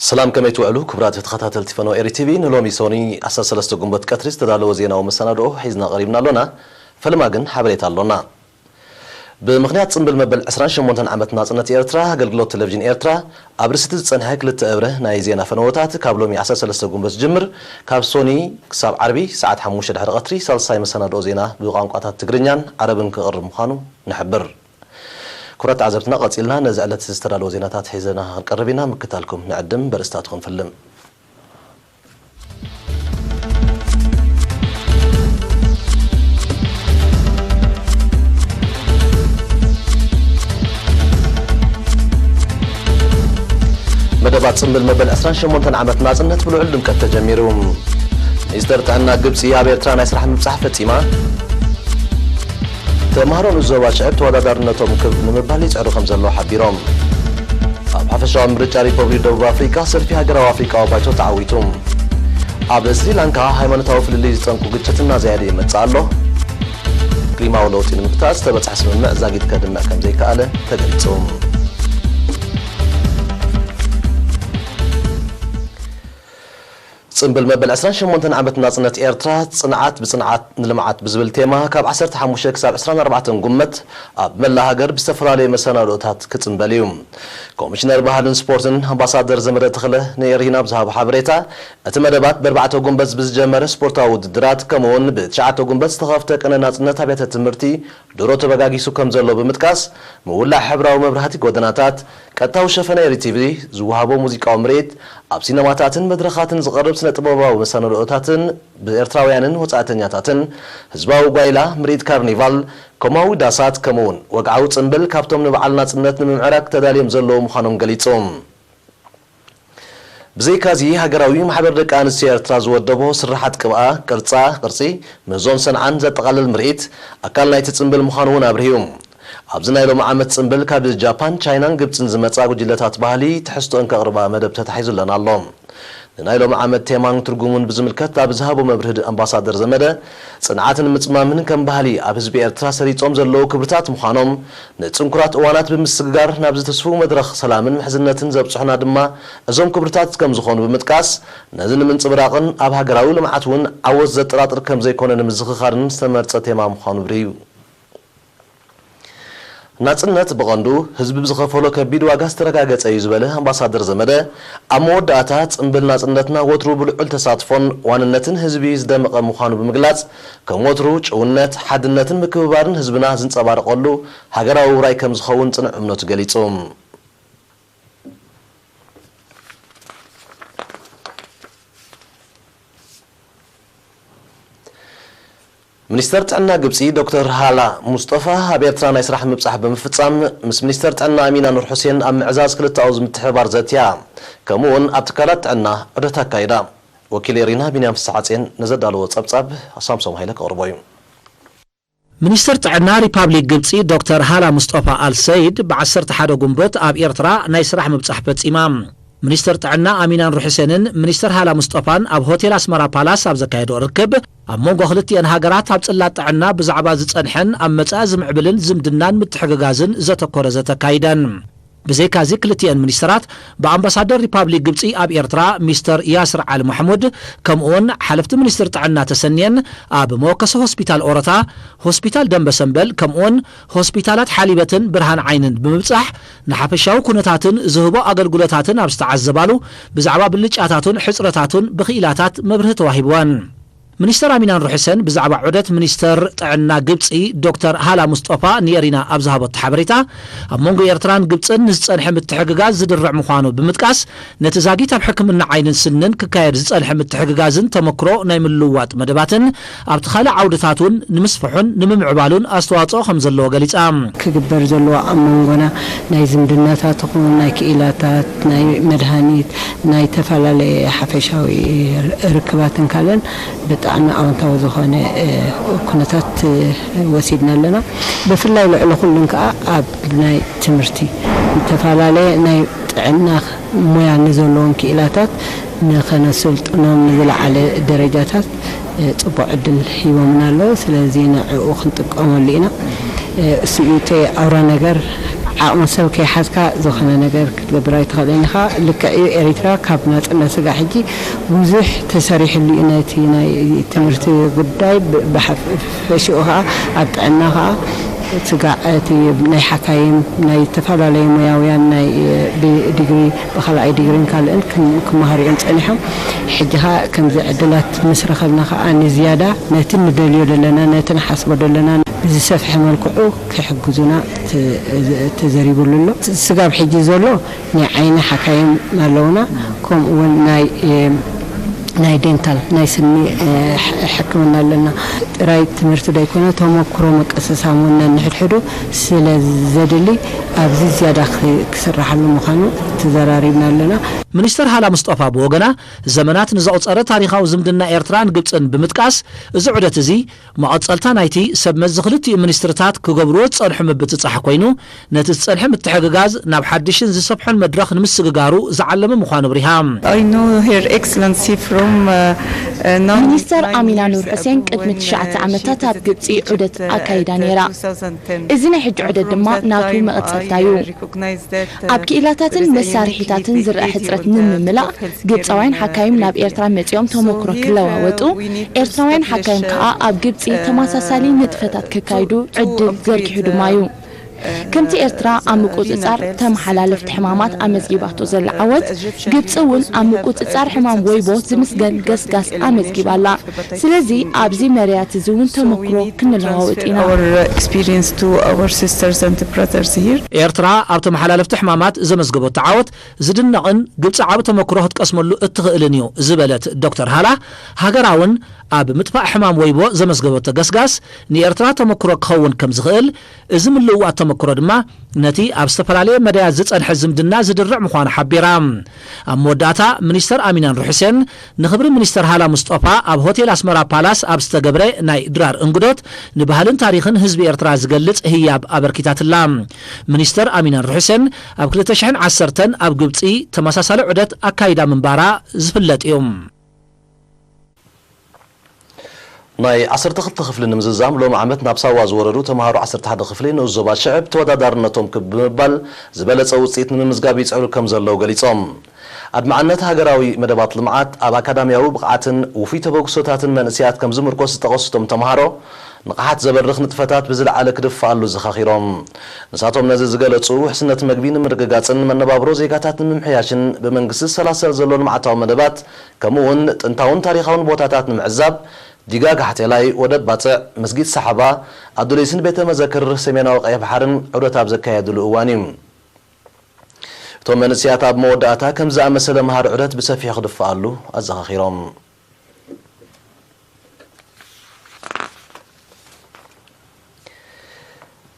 ሰላም፣ ከመይ ትውዕሉ ክቡራት ተኸታተልቲ ፈነወ ኤሪ ቲቪ? ንሎሚ ሶኒ ዓሰርተ ሰለስተ ጉንበት ቀትሪ ዝተዳለወ ዜናዊ መሰናድኦ ሒዝና ቀሪብና ኣሎና። ፈለማ ግን ሓበሬታ ኣሎና። ብምኽንያት ጽምብል መበል ዕስራን ሸሞንተን ዓመት ናጽነት ኤርትራ፣ ኣገልግሎት ቴሌቪዥን ኤርትራ ኣብ ርእሲቲ ዝጸንሐ ክልተ እብረ ናይ ዜና ፈነወታት ካብ ሎሚ ዓሰርተ ሰለስተ ጉንበት ዝጅምር፣ ካብ ሶኒ ክሳብ ዓርቢ ሰዓት ሓሙሽተ ድሕሪ ቀትሪ ሳልሳይ መሰናድኦ ዜና ብቋንቋታት ትግርኛን ዓረብን ክቕርብ ምዃኑ ንሕብር። ክቡራት ተዓዘብትና፣ ቀጺልና ነዚ ዕለት ዝተዳለወ ዜናታት ሒዘና ክንቀርብ ኢና። ምክታልኩም ንዕድም፣ በርእስታቱ ክንፍልም። መደባት ጽምብል መበል ዕስራን ሸሞንተን ዓመት ናጽነት ብልዑል ድምቀት ተጀሚሩ። ሚኒስተር ጥዕና ግብጺ ኣብ ኤርትራ ናይ ስራሕ ምብጻሕ ፈጺማ። ተምሃሮ ንዞባ ሽዕብ ተወዳዳርነቶም ክብ ንምባል ይጽዕሩ ከም ዘለዉ ሓቢሮም። ኣብ ሓፈሻዊ ምርጫ ሪፐብሊክ ደቡብ ኣፍሪቃ ሰልፊ ሃገራዊ ኣፍሪቃዊ ባይቶ ተዓዊቱ። ኣብ ስሪላንካ ሃይማኖታዊ ፍልልይ ዝጠንቁ ግጭት እናዘያደ ይመጽእ ኣሎ። ክሊማዊ ለውጢ ንምግታእ ዝተበጽሐ ስምምዕ ዛጊት ከድምዕ ከም ዘይከኣለ ተገሊጹ። ጽምብል መበል ዕስራን ሸሞንተን ዓመት ናጽነት ኤርትራ፣ ጽንዓት ብጽንዓት ንልምዓት ብዝብል ቴማ፣ ካብ ዓሰርተ ሓሙሽተ ክሳብ ዕስራን ኣርባዕተን ጉመት ኣብ መላእ ሃገር ብዝተፈላለየ መሰናድኦታት ክጽምበል እዩ። ኮሚሽነር ባህልን ስፖርትን ኣምባሳደር ዘመደ ተኽለ ንኤሪና ኣብ ዝሃቦ ሓበሬታ፣ እቲ መደባት ብኣርባዕተ ጉንበት ብዝጀመረ ስፖርታዊ ውድድራት፣ ከምኡ'ውን ብትሽዓተ ጉንበት ዝተኸፍተ ቅነ ናጽነት ኣብያተ ትምህርቲ ድሮ ተበጋጊሱ ከም ዘሎ ብምጥቃስ፣ ምውላዕ ሕብራዊ መብራህቲ ጎደናታት፣ ቀጥታዊ ሸፈነ ኤሪ ቲቪ፣ ዝወሃቦ ሙዚቃዊ ምርኢት፣ ኣብ ሲነማታትን መድረኻትን ዝቐርብ ስነ-ጥበባዊ መሰናድኦታትን ብኤርትራውያንን ወጻእተኛታትን፣ ህዝባዊ ጓይላ፣ ምርኢት ካርኒቫል፣ ኮማዊ ዳሳት፣ ከምኡ'ውን ወግዓዊ ጽምብል ካብቶም ንበዓል ናጽነት ንምምዕራግ ተዳልዮም ዘለዉ ምዃኖም ገሊጹ። ብዘይካዚ፣ ሃገራዊ ማሕበር ደቂ ኣንስትዮ ኤርትራ ዝወደቦ ስርሓት ቅብኣ፣ ቅርጻ ቅርጺ፣ ምህዞን ሰንዓን ዘጠቓልል ምርኢት፣ ኣካል ናይቲ ጽምብል ምዃኑ እውን ኣብሪሁ። ኣብዚ ናይ ሎሚ ዓመት ጽምብል ካብ ጃፓን፣ ቻይናን ግብጽን ዝመጻ ጉጅለታት ባህሊ ትሕዝቶአን ከቕርባ መደብ ተታሒዙለን ኣሎ። ንናይ ሎሚ ዓመት ቴማን ትርጉሙን ብዝምልከት ኣብ ዝሃቦ መብርሂ ኣምባሳደር ዘመደ፣ ጽንዓትን ምጽማምን ከም ባህሊ ኣብ ህዝቢ ኤርትራ ሰሪጾም ዘለዉ ክብርታት ምዃኖም፣ ንጽንኩራት እዋናት ብምስግጋር ናብ ዝተስፉ መድረኽ ሰላምን ምሕዝነትን ዘብጽሑና ድማ እዞም ክብርታት ከም ዝኾኑ ብምጥቃስ፣ ነዚ ንምንጽብራቕን ኣብ ሃገራዊ ልምዓት እውን ዓወት ዘጠራጥር ከም ዘይኮነ ንምዝኽኻርን ዝተመርጸ ቴማ ምዃኑ ብርሂዩ። ናጽነት ብቐንዱ ህዝቢ ብዝኸፈሎ ከቢድ ዋጋ ዝተረጋገጸ እዩ ዝበለ ኣምባሳደር ዘመደ፣ ኣብ መወዳእታ ጽምብል ናጽነትና ወትሩ ብልዑል ተሳትፎን ዋንነትን ህዝቢ ዝደመቐ ምዃኑ ብምግላጽ፣ ከም ወትሩ ጭውነት፣ ሓድነትን ምክብባርን ህዝብና ዝንጸባረቐሉ ሃገራዊ ውራይ ከም ዝኸውን ጽኑዕ እምነቱ ገሊጹ። ሚኒስተር ጥዕና ግብጺ ዶክተር ሃላ ሙስጠፋ ኣብ ኤርትራ ናይ ስራሕ ምብጻሕ ብምፍጻም ምስ ሚኒስተር ጥዕና ኣሚና ኑር ሑሴን ኣብ ምዕዛዝ ክልተኣዊ ምትሕብባር ዘትያ፣ ከምኡ'ውን ኣብ ትካላት ጥዕና ዑደት ኣካይዳ። ወኪል ኤሪና ቢንያም ፍስሓጼን ነዘዳለዎ ጸብጻብ ሳምሶም ሃይለ ከቕርቦ እዩ። ሚኒስተር ጥዕና ሪፓብሊክ ግብጺ ዶክተር ሃላ ሙስጠፋ ኣል ሰይድ ብዓሰርተ ሓደ ጉንበት ኣብ ኤርትራ ናይ ስራሕ ምብጻሕ ፈጺማ። ሚኒስተር ጥዕና ኣሚና ኑር ሑሴንን ሚኒስተር ሃላ ሙስጠፋን ኣብ ሆቴል ኣስመራ ፓላስ ኣብ ዘካየዶ ርክብ፣ ኣብ መንጎ ክልቲኤን ሃገራት ኣብ ጽላት ጥዕና ብዛዕባ ዝጸንሐን ኣብ መጻኢ ዝምዕብልን ዝምድናን ምትሕግጋዝን ዘተኮረ ዘተ ኣካይደን። ብዘይካዚ ክልቲኤን ሚኒስተራት ብኣምባሳደር ሪፓብሊክ ግብጺ ኣብ ኤርትራ ሚስተር ያስር ዓሊ ማሕሙድ ከምኡውን ሓለፍቲ ሚኒስትር ጥዕና ተሰንየን ኣብ መወከሲ ሆስፒታል ኦረታ፣ ሆስፒታል ደንበ ሰንበል ከምኡውን ሆስፒታላት ሓሊበትን ብርሃን ዓይንን ብምብጻሕ ንሓፈሻዊ ኩነታትን ዝህቦ ኣገልግሎታትን ኣብ ዝተዓዘባሉ ብዛዕባ ብልጫታቱን ሕጽረታቱን ብክኢላታት መብርሂ ተዋሂብወን። ሚኒስተር ኣሚናን ሩሕሰን ብዛዕባ ዑደት ሚኒስተር ጥዕና ግብጺ ዶክተር ሃላ ሙስጠፋ ንኤሪና ኣብ ዝሃበቶ ሓበሬታ፣ ኣብ መንጎ ኤርትራን ግብጽን ንዝጸንሐ ምትሕግጋዝ ዝድርዕ ምዃኑ ብምጥቃስ፣ ነቲ ዛጊት ኣብ ሕክምና ዓይንን ስንን ክካየድ ዝጸንሐ ምትሕግጋዝን ተመክሮ ናይ ምልውዋጥ መደባትን ኣብቲ ካልእ ዓውድታት እውን ንምስፍሑን ንምምዕባሉን ኣስተዋጽኦ ከም ዘለዎ ገሊጻ። ክግበር ዘለዎ ኣብ መንጎና ናይ ዝምድናታት ይኹን ናይ ክኢላታት፣ ናይ መድሃኒት፣ ናይ ተፈላለየ ሓፈሻዊ ርክባትን ካልእን ብጣዕሚ ኣወንታዊ ዝኾነ፣ እ፣ ኩነታት፣ እ፣ ወሲድና ኣለና። ብፍላይ ልዕሊ ኩሉን ከኣ ኣብ ናይ ትምህርቲ ዝተፈላለየ ናይ ጥዕና ሞያ ንዘለዎም ክኢላታት ንኸነሰልጥኖም ንዝለዓለ ደረጃታት፣ እ፣ ጽቡቕ ዕድል ሂቦምና ኣለዉ። ስለዚ ንዕኡ ክንጥቀመሉ ኢና። እ፣ እሱ እዩ እቲ ኣውራ ነገር። ዓቕሚ ሰብ ከይሓዝካ ዝኾነ ነገር ክትገብር ኣይትኽእልን ኢኻ። ልክዕ እዩ፣ ኤሪትራ ካብ ናጽነት ስጋ ሕጂ ብዙሕ ተሰሪሕሉ እዩ። ነቲ ናይ ትምህርቲ ጉዳይ ብ-፣ ብሓፈሽኡ ኸኣ ኣብ ጥዕና ኸኣ ስጋዕ እቲ ናይ ሓካይም፣ ናይ ዝተፈላለዩ ሞያውያን ናይ ብዲግሪ፣ ብኻልኣይ ዲግሪን ካልእን ክም-፣ ክመሃሩ እዮም ጸኒሖም። ሕጂ ኸኣ ከምዚ ዕድላት ምስ ረኸብና ኸኣ ንዝያዳ ነቲ ንደልዮ ዘለና፣ ነቲ ንሓስቦ ዘለና ብዝሰፍሐ መልክዑ ክሕግዙና ተ-፣ ተዘሪቡሉ ኣሎ። ስጋብ ሕጂ ዘሎ ናይ ዓይኒ ሓካይም ኣለውና፣ ከምኡ እውን ናይ፣ ናይ ዴንታል፣ ናይ ስኒ፣ ሕ-፣ ሕክምና ኣለና። ጥራይ ትምህርቲ ደይኮነ፣ ተመክሮ ምቅስሳም እውን ነንሕድሕዱ ስለ ዘድሊ፣ ኣብዚ ዝያዳ ክ-፣ ክስራሓሉ ምዃኑ ተዘራሪብና ኣለና። ሚኒስተር ሃላ ሙስጠፋ ብወገና፣ ዘመናት ንዘቑጸረ ታሪኻዊ ዝምድና ኤርትራን ግብጽን ብምጥቃስ፣ እዚ ዑደት እዚ መቐጸልታ ናይቲ ሰብ መዚ ክልቲኡ ሚኒስትርታት ክገብርዎ ዝጸንሑ ምብጽጻሕ ኮይኑ፣ ነቲ ዝጸንሐ ምትሕግጋዝ ናብ ሓድሽን ዝሰፍሖን መድረኽ ንምስግጋሩ ዝዓለመ ምዃኑ ኣብሪሃ። I know Her Excellency from, uh, uh, now ሚኒስተር in አሚና ኑር ሑሴን ቅድሚ ትሽዓተ ዓመታት ኣብ ግብጺ ዑደት ኣካይዳ ነይራ። እዚ ናይ ሕጂ ዑደት ድማ ናቱ መቐጸልታ እዩ። ኣብ ክኢላታትን መሳርሒታትን ዝረኣ ሕጽረት ንምምላእ፣ ግብጻውያን ሓካይም ናብ ኤርትራ መጺኦም ተመክሮ ክለዋወጡ፣ ኤርትራውያን ሓካይም ከኣ ኣብ ግብጺ ተመሳሳሊ ንጥፈታት ከካይዱ ዕድል ዘርጊሑ ድማ እዩ። ከምቲ ኤርትራ ኣብ ምቁጽጻር ተመሓላለፍቲ ሕማማት ኣመዝጊባቶ ዘላ ዓወት፣ ግብጺ እውን ኣብ ምቁጽጻር ሕማም ወይቦ ዝምስገን ገስጋስ ኣመዝጊባ ኣላ። ስለዚ ኣብዚ መርያት እዚ እውን ተመክሮ ክንለዋወጥ ኢና። Our experience to our sisters and brothers here. ኤርትራ ኣብ ተመሓላለፍቲ ሕማማት ዘመዝገበቶ ዓወት ዝድነቕን ግብጺ ዓቢ ተመክሮ ክትቀስመሉ እትኽእልን እዩ ዝበለት ዶክተር ሃላ፣ ሃገራውን ኣብ ምጥፋእ ሕማም ወይቦ ዘመዝገበቶ ገስጋስ ንኤርትራ ተመክሮ ክኸውን ከም ዝኽእል፣ እዚ ምልውዋጥ ተመክሮ ድማ ነቲ ኣብ ዝተፈላለየ መዳያት ዝጸንሐ ዝምድና ዝድርዕ ምዃኑ ሓቢራ። ኣብ መወዳእታ ሚኒስተር ኣሚና ኑር ሑሴን ንኽብሪ ሚኒስተር ሃላ ሙስጠፋ ኣብ ሆቴል ኣስመራ ፓላስ ኣብ ዝተገብረ ናይ ድራር እንግዶት ንባህልን ታሪኽን ህዝቢ ኤርትራ ዝገልጽ ህያብ ኣበርኪታትላ። ሚኒስተር ኣሚና ኑር ሑሴን ኣብ ክልተ ሽሕን ዓሰርተን ኣብ ግብጺ ተመሳሳሊ ዑደት ኣካይዳ ምንባራ ዝፍለጥ እዩ። ናይ ዓሰርተ ክልተ ክፍሊ ንምዝዛም ሎሚ ዓመት ናብ ሳዋ ዝወረዱ ተምሃሮ ዓሰርተ ሓደ ክፍሊ ንኡስ ዞባ ሽዕብ ተወዳዳርነቶም ክብ ብምባል ዝበለጸ ውጽኢት ንምምዝጋብ ይጽዕሩ ከም ዘለዉ ገሊጾም። ኣድማዕነት ሃገራዊ መደባት ልምዓት ኣብ ኣካዳሚያዊ ብቕዓትን ውፉይ ተበግሶታትን መንእሰያት ከም ዝምርኮስ ዝጠቐሱ እቶም ተምሃሮ፣ ንቕሓት ዘበርኽ ንጥፈታት ብዝለዓለ ክድፈኣሉ ዘኻኺሮም። ንሳቶም ነዚ ዝገለጹ፣ ውሕስነት መግቢ ንምርግጋጽን መነባብሮ ዜጋታት ንምምሕያሽን ብመንግስቲ ዝሰላሰል ዘሎ ልምዓታዊ መደባት፣ ከምኡ እውን ጥንታውን ታሪኻውን ቦታታት ንምዕዛብ፣ ዲጋ ጋሕቴላይ፣ ወደብ ባጽዕ፣ መስጊድ ሰሓባ፣ ኣዱሊስን ቤተ መዘክር ሰሜናዊ ቀይሕ ባሕርን ዑደት ኣብ ዘካየድሉ እዋን እዩ። እቶም መንእሰያት ኣብ መወዳእታ ከምዚ ዝኣመሰለ መሃሪ ዑደት ብሰፊሑ ክድፈኣሉ ኣዘኻኺሮም።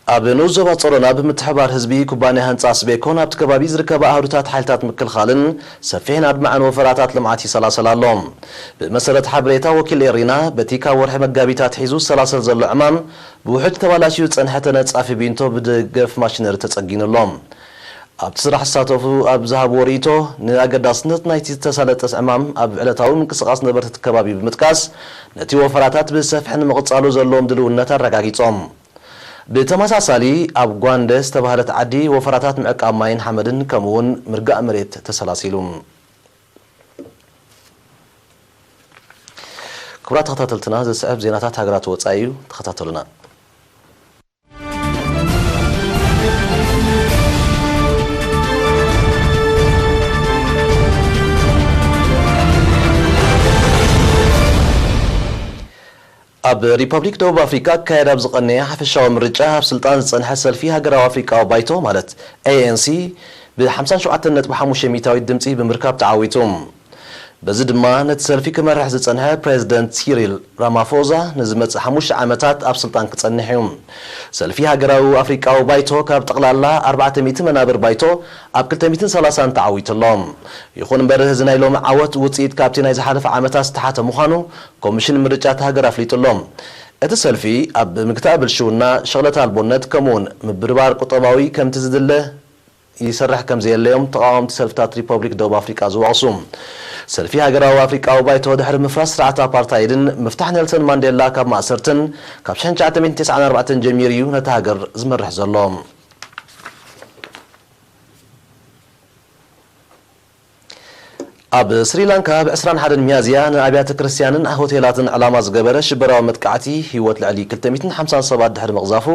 ኣብ ንኡስ ዞባ ጾሮና ብምትሕብባር ህዝቢ ኩባንያ ህንጻ ስቤኮን ኣብቲ ከባቢ ዝርከባ ኣህዱታት ሓይልታት ምክልኻልን ሰፊሕን ኣድማዕን ወፈራታት ልምዓት ይሰላሰል ኣሎ። ብመሰረት ሓበሬታ ወኪል ኤሪና፣ በቲ ካብ ወርሒ መጋቢት ኣትሒዙ ዝሰላሰል ዘሎ ዕማም፣ ብውሕጅ ተባላሽዩ ዝጸንሐ ተነጻፊ ቢንቶ ብደገፍ ማሽነሪ ተጸጊኑ ኣሎ። ኣብቲ ስራሕ ዝሳተፉ ኣብ ዝሃብዎ ርእይቶ፣ ንኣገዳስነት ናይቲ ዝተሳለጠ ዕማም ኣብ ዕለታዊ ምንቅስቓስ ነበርቲ እቲ ከባቢ ብምጥቃስ፣ ነቲ ወፈራታት ብሰፍሒ ንምቕጻሉ ዘለዎም ድልውነት ኣረጋጊጾም። ብተመሳሳሊ፣ ኣብ ጓንደ ዝተባህለት ዓዲ ወፈራታት ምዕቃብ ማይን ሓመድን ከምኡ'ውን ምርጋእ መሬት ተሰላሲሉ። ክቡራት ተኸታተልትና፣ ዝስዕብ ዜናታት ሃገራት ወጻኢ እዩ። ተኸታተሉና። ኣብ ሪፐብሊክ ደቡብ ኣፍሪቃ ክካየድ ኣብ ዝቐነየ ሓፈሻዊ ምርጫ ኣብ ስልጣን ዝጸንሐ ሰልፊ ሃገራዊ ኣፍሪቃዊ ባይቶ ማለት ኤ ኤን ሲ ብ ሓምሳን ሸውዓተን ነጥቢ ሓሙሽተ ሚእታዊት ድምጺ ብምርካብ ተዓዊቱ። በዚ ድማ ነቲ ሰልፊ ክመርሕ ዝጸንሐ ፕሬዚደንት ሲሪል ራማፎዛ ንዝመጽእ ሓሙሽተ ዓመታት ኣብ ስልጣን ክጸንሕ እዩ። ሰልፊ ሃገራዊ ኣፍሪቃዊ ባይቶ ካብ ጠቕላላ ኣርባዕተ ሚእቲ መናብር ባይቶ ኣብ ክልተ ሚእትን ሰላሳን ተዓዊቱ ኣሎ። ይኹን እምበር፣ እዚ ናይ ሎሚ ዓወት ውጽኢት ካብቲ ናይ ዝሓለፈ ዓመታት ዝተሓተ ምዃኑ ኮሚሽን ምርጫ እታ ሃገር ኣፍሊጡ ኣሎ። እቲ ሰልፊ ኣብ ምግታእ ብልሽውና፣ ሸቕለት ኣልቦነት፣ ከምኡውን ምብርባር ቁጠባዊ ከምቲ ዝድለ ይሰርሕ ከም ዘየለዮም ተቓወምቲ ሰልፍታት ሪፐብሊክ ደቡብ ኣፍሪቃ ዝወቕሱ። ሰልፊ ሃገራዊ ኣፍሪቃዊ ባይቶ ድሕሪ ምፍራስ ስርዓት ኣፓርታይድን ምፍታሕ ኔልሰን ማንዴላ ካብ ማእሰርትን ካብ ሽሕን ትሽዓተ ሚእትን ተስዓን ኣርባዕተን ጀሚሩ እዩ ነታ ሃገር ዝመርሕ ዘሎ። ኣብ ስሪላንካ ብ ዕስራን ሓደን ሚያዝያ ንኣብያተ ክርስቲያንን ሆቴላትን ዕላማ ዝገበረ ሽበራዊ መጥቃዕቲ ህይወት ልዕሊ ክልተ ሚእትን ሓምሳን ሰባት ድሕሪ ምቕዛፉ፣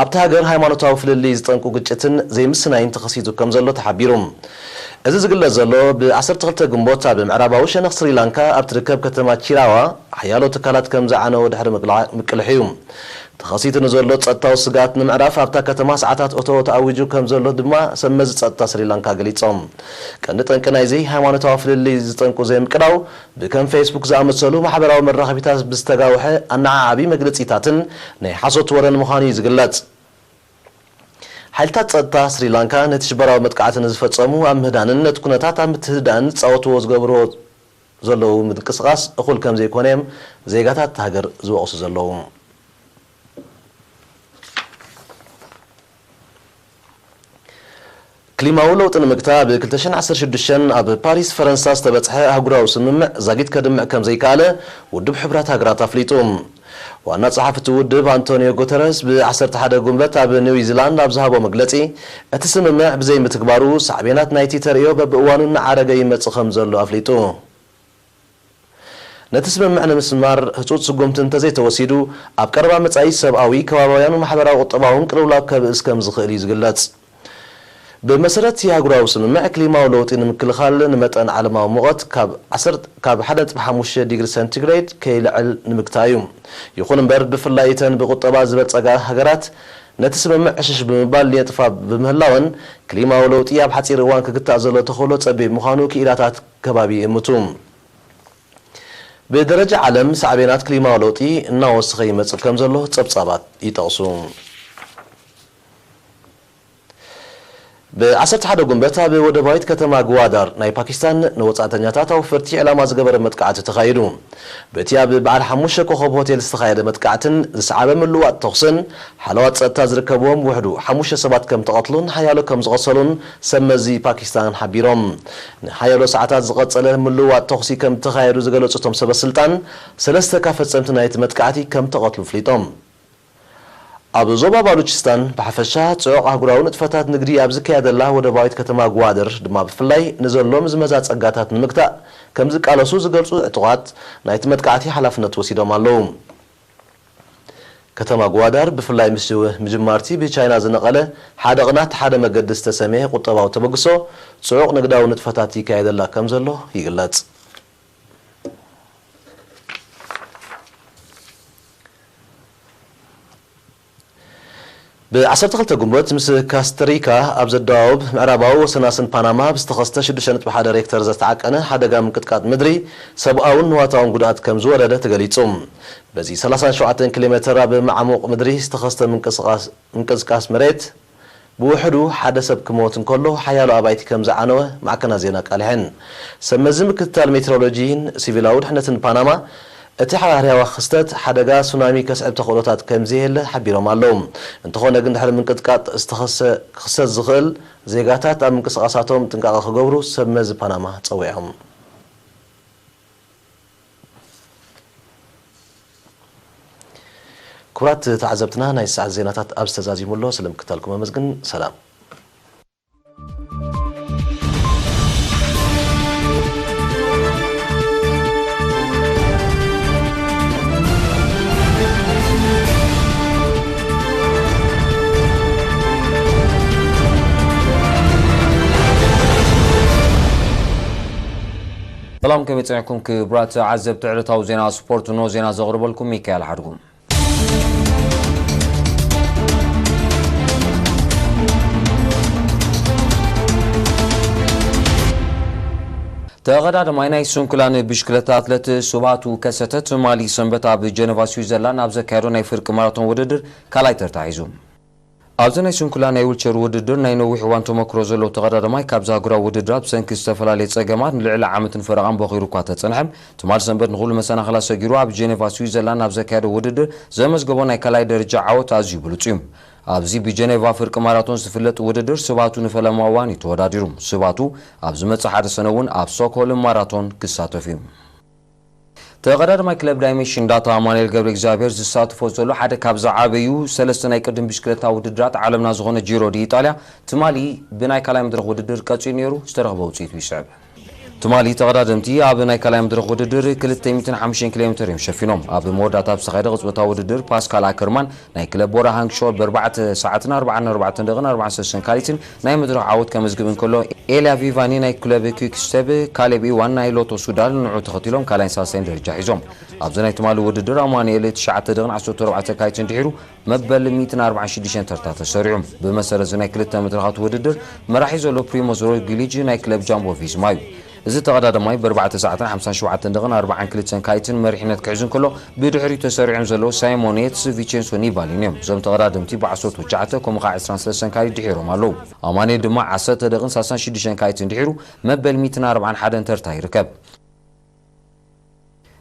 ኣብታ ሃገር ሃይማኖታዊ ፍልልይ ዝጠንቁ ግጭትን ዘይምስናይን ተኸሲቱ ከም ዘሎ ተሓቢሩ። እዚ ዝግለጽ ዘሎ፣ ብ ዓሰርተ ክልተ ግንቦት ኣብ ምዕራባዊ ሸነኽ ስሪላንካ ኣብ ትርከብ ከተማ ቺራዋ ሓያሎ ትካላት ከም ዝዓነወ ድሕሪ ምቅልዓ-፣ ምቅልሑ እዩ። ተኸሲቱ ንዘሎ ጸጥታዊ ስግኣት ንምዕራፍ ኣብታ ከተማ ሰዓታት እቶ ተኣዊጁ ከም ዘሎ ድማ ሰብ መዚ ጸጥታ ስሪላንካ ገሊጾም። ቀንዲ ጠንቂ ናይዚ ሃይማኖታዊ ፍልልይ ዝጠንቁ ዘይምቅዳው፣ ብከም ፌስቡክ ዝኣመሰሉ ማሕበራዊ መራኸቢታት ብዝተጋውሐ ኣነዓዓቢ መግለጺታትን ናይ ሓሶት ወረን ምዃኑ እዩ ዝግለጽ። ሓይልታት ጸጥታ ስሪላንካ ነቲ ሽበራዊ መጥቃዕቲ ንዝፈጸሙ ኣብ ምህዳንን ነቲ ኩነታት ኣብ ምትህድዳእን ዝጻወትዎ ዝገብርዎ ዘለዉ ምንቅስቓስ እኹል ከም ዘይኮነ እዮም ዜጋታት እታ ሃገር ዝወቕሱ ዘለዉ። ክሊማዊ ለውጢ ንምግታእ ብ ክልተ ሽሕን ዓሰርተ ሽዱሽተን ኣብ ፓሪስ ፈረንሳ ዝተበጽሐ ኣህጉራዊ ስምምዕ ዛጊት ከድምዕ ከም ዘይከኣለ ውድብ ሕቡራት ሃገራት ኣፍሊጡ። ዋና ጸሓፊ እቲ ውድብ ኣንቶኒዮ ጉተረስ ብ ዓሰርተ ሓደ ጉንበት ኣብ ኒውዚላንድ ኣብ ዝሃቦ መግለጺ፣ እቲ ስምምዕ ብዘይምትግባሩ ሳዕቤናት ናይቲ ተርእዮ በብእዋኑ እናዓረገ ይመጽእ ከም ዘሎ ኣፍሊጡ። ነቲ ስምምዕ ንምስማር ህጹጽ ስጉምቲ እንተዘይተወሲዱ፣ ኣብ ቀረባ መጻኢ ሰብኣዊ፣ ከባብያውን ማሕበራዊ ቁጠባውን ቅልውላው ከብእስ ከም ዝኽእል እዩ ዝግለጽ። ብመሰረት ኣህጉራዊ ስምምዕ፣ ክሊማዊ ለውጢ ንምክልኻል ንመጠን ዓለማዊ ሙቐት ካብ ዓሰርተ፣ ካብ ሓደ ነጥቢ ሓሙሽተ ዲግሪ ሰንቲግሬድ ከይልዕል ንምግታእ እዩ። ይኹን እምበር፣ ብፍላይ እተን ብቁጠባ ዝበልጸጋ ሃገራት ነቲ ስምምዕ ዕሽሽ ብምባል ይነጥፋ ብምህላወን፣ ክሊማዊ ለውጢ ኣብ ሓጺር እዋን ክግታእ ዘሎ ተኽእሎ ጸቢብ ምዃኑ ክኢላታት ከባቢ ይእምቱ። ብደረጃ ዓለም፣ ሳዕቤናት ክሊማዊ ለውጢ እናወሰኸ ይመጽእ ከም ዘሎ ጸብጻባት ይጠቕሱ። ብ ዓሰርተ ሓደ ጉንበት ኣብ ወደባዊት ከተማ ግዋዳር ናይ ፓኪስታን ንወጻእተኛታት ኣውፈርቲ ዕላማ ዝገበረ መጥቃዕቲ ተኻይዱ። በቲ ኣብ በዓል ሓሙሽተ ኮኸብ ሆቴል ዝተኻየደ መጥቃዕትን ዝሰዓበ ምልዋጥ ተኹስን፣ ሓለዋት ጸጥታ ዝርከብዎም ውሕዱ ሓሙሽተ ሰባት ከም ተቐትሉን ሓያሎ ከም ዝቖሰሉን ሰብ መዚ ፓኪስታን ሓቢሮም። ንሓያሎ ሰዓታት ዝቐጸለ ምልውዋጥ ተኹሲ ከም ዝተኻየዱ ዝገለጹ እቶም ሰበ ስልጣን፣ ሰለስተ ካብ ፈጸምቲ ናይቲ መጥቃዕቲ ከም ተቐትሉ ኣፍሊጦም። ኣብ ዞባ ባሉቺስታን ብሓፈሻ ጽዑቕ ኣህጉራዊ ንጥፈታት ንግዲ ኣብ ዝካየደላ ወደባዊት ከተማ ግዋደር ድማ ብፍላይ ንዘሎ ምዝመዛ ጸጋታት ንምግታእ ከም ዝቃለሱ ዝገልጹ ዕጡቓት ናይቲ መጥቃዕቲ ሓላፍነት ወሲዶም ኣለዉ። ከተማ ግዋዳር ብፍላይ ምስ ምጅማርቲ ብቻይና ዝነቐለ ሓደ ቅናት ሓደ መገዲ ዝተሰምየ ቁጠባዊ ተበግሶ ጽዑቕ ንግዳዊ ንጥፈታት ይካየደላ ከም ዘሎ ይግለጽ። ብ ዓሰርተ ክልተ ግንቦት ምስ ካስተሪካ ኣብ ዘደዋውብ ምዕራባዊ ወሰናስን ፓናማ ብዝተኸስተ ሽዱሽተ ነጥቢ ሓደ ሬክተር ዘተዓቀነ ሓደጋ ምንቅጥቃጥ ምድሪ ሰብኣውን ንዋታውን ጉድኣት ከም ዝወረደ ተገሊጹ። በዚ ሰላሳን ሸውዓተን ኪሎ ሜተር ኣብ ማዕሙቕ ምድሪ ዝተኸስተ ምንቅስቓስ፣ ምንቅስቃስ መሬት ብውሕዱ ሓደ ሰብ ክሞት እንከሎ ሓያሎ ኣባይቲ ከም ዝዓነወ ማዕከናት ዜና ኣቃሊሐን። ሰብ መዚ ምክትታል ሜትሮሎጂን ሲቪላዊ ድሕነትን ፓናማ እቲ ሓያርያዋ ክስተት ሓደጋ ሱናሚ ከስዕብ ተኽእሎታት ከም ዘየለ ሓቢሮም ኣለዉ። እንተኾነ ግን ድሕሪ ምንቅጥቃጥ ዝተኸሰ-፣ ክኽሰት ዝኽእል ዜጋታት ኣብ ምንቅስቓሳቶም ጥንቃቐ ክገብሩ ሰብ መዚ ፓናማ ጸዊዖም። ክቡራት ተዓዘብትና፣ ናይ ሰዓት ዜናታት ኣብዚ ተዛዚሙ ኣሎ። ስለ ምክታልኩም ኣመስግን። ሰላም። ሰላም፣ ከመይ ጸኒሕኩም ክቡራት ተዓዘብቲ ዕለታዊ ዜና ስፖርት? ኖ ዜና ዘቕርበልኩም ሚካኤል ሓድጉ። ተቐዳደማይ ናይ ስንኩላን ብሽክለታ ኣትለት ስብሃቱ ከሰተ ትማሊ ሰንበት ኣብ ጀነቫ ስዊዘርላንድ ኣብ ዘካየዶ ናይ ፍርቂ ማራቶን ውድድር ካልኣይ ተርታ ሒዙ። ኣብዚ ናይ ስንኩላን ናይ ዊልቸር ውድድር ናይ ነዊሕ እዋን ተመክሮ ዘለዎ ተቐዳዳማይ ካብዚ ኣህጉራዊ ውድድር ብሰንኪ ዝተፈላለየ ጸገማት ንልዕሊ ዓመትን ፈረቓን ቦኺሩ እኳ ተጸንሐ፣ ትማል ሰንበት ንኹሉ መሰናኽላት ሰጊሩ ኣብ ጀኔቫ ስዊዘርላንድ ኣብ ዘካየዶ ውድድር ዘመዝገቦ ናይ ካልኣይ ደረጃ ዓወት ኣዝዩ ብሉጽ እዩ። ኣብዚ ብጀኔቫ ፍርቂ ማራቶን ዝፍለጥ ውድድር ስባቱ ንፈለማ እዋን እዩ ተወዳዲሩ። ስባቱ ኣብ ዝመጽእ ሓደ ሰነ እውን ኣብ ስቶክሆልም ማራቶን ክሳተፍ እዩ። ተቐዳዳማይ ክለብ ዳይመንሽን ዳታ ኣማኑኤል ገብረ እግዚኣብሔር ዝሳተፎ ዘሎ ሓደ ካብ ዝዓበዩ ሰለስተ ናይ ቅድም ብሽክለታ ውድድራት ዓለምና ዝኾነ ጂሮ ዲ ኢጣልያ ትማሊ ብናይ ካልኣይ መድረኽ ውድድር ቀጺሉ ነይሩ። ዝተረኽበ ውጽኢቱ ይስዕብ። እቲ ትማሊ ተቐዳደምቲ ኣብ ናይ ካልኣይ መድረኽ ውድድር ክልተ ሚእትን ሓሙሽተን ኪሎ ሜትር እዮም ሸፊኖም። ኣብ መወዳእታ ኣብ ዝተኻየደ ቅጽበታዊ ውድድር ፓስካል ኣከርማን ናይ ክለብ ቦራ ሃንግሾ ብኣርባዕተ ሰዓትን ኣርባዓን ኣርባዕተን ደቂቕን ኣርባዓን ሰለስተን ካሊትን ናይ መድረኽ ዓወት ከመዝግብ እንከሎ፣ ኤልያ ቪቫኒ ናይ ክለብ ኪክስቴብ፣ ካሌብ ኢዋን ናይ ሎቶ ሱዳን ንዑ ተኸቲሎም ካልኣይን ሳልሳይን ደረጃ ሒዞም። ኣብዚ ናይ ትማሊ ውድድር ኣማኑኤል ትሽዓተ ደቂቕን ዓሰርተ ኣርባዕተ ካሊትን ድሒሩ መበል ሚእትን ኣርባዓን ሽዱሽተን ተርታ ተሰሪዑ። ብመሰረት እዚ ናይ ክልተ መድረኻት ውድድር መራሒ ዘሎ ፕሪሞዝ ሮግሊጅ ናይ ክለብ ጃምቦ ቪስማ እዩ። እዚ ተቐዳዳማይ ብኣርባዕተ ሰዓትን ሓምሳን ሸውዓተን ደቂቕን ኣርባዓን ክልተን ካሊትን መሪሕነት ክሕዝ እንከሎ፣ ብድሕሪኡ ተሰሪዖም ዘለዉ ሳይሞን ዬትስ፣ ቪቸንሶ ኒባሊን እዮም። እዞም ተቐዳደምቲ ብዓሰርተ ትሽዓተ ከምኡ ኸዓ ዕስራን ሰለስተን ካሊት ድሒሮም ኣለዉ። ኣማኑኤል ድማ ዓሰርተ ደቂቕን ሰላሳን ሽዱሽተን ካሊትን ድሒሩ መበል ሚእትን ኣርባዓን ሓደን ተርታ ይርከብ።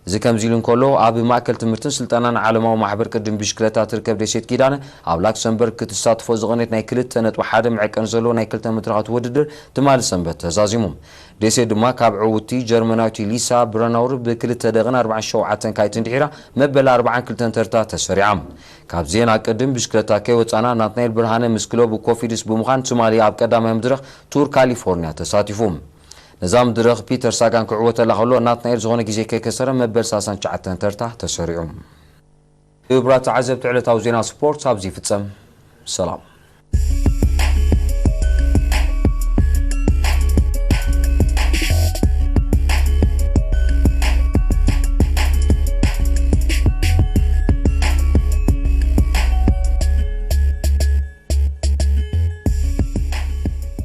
እዚ ከምዚ ኢሉ እንከሎ፣ ኣብ ማእከል ትምህርትን ስልጠናን ዓለማዊ ማሕበር ቅድም ብሽክለታ ትርከብ ደሴት ኪዳነ፣ ኣብ ላክሰምበርግ ክትሳተፎ ዝቐነየት ናይ ክልተ ነጥቢ ሓደ መዐቀኒ ዘለዎ ናይ ክልተ መድረኻት ውድድር ትማሊ ሰንበት ተዛዚሙ። ደሴት ድማ ካብ ዕውትቲ ጀርመናዊት ሊሳ ብረናውር ብክልተ ደቂቕን ኣርባዓን ሸውዓተን ካሊትን ድሒራ መበል ኣርባዓን ክልተን ተርታ ተሰሪዓ። ካብ ዜና ቅድም ብሽክለታ ከይወጻና፣ ናትናኤል ብርሃነ ምስ ክለቡ ኮፊድስ ብምዃን ትማሊ ኣብ ቀዳማይ መድረኽ ቱር ካሊፎርኒያ ተሳቲፉ። ነዛ መድረኽ ፒተር ሳጋን ክዕወተላ ከሎ፣ ናትናኤል ዝኾነ ግዜ ከይከሰረ መበል ሰላሳን ትሽዓተን ተርታ ተሰሪዑ። ክቡራት ተዓዘብቲ፣ ዕለታዊ ዜና ስፖርት ኣብዚ ይፍጸም። ሰላም።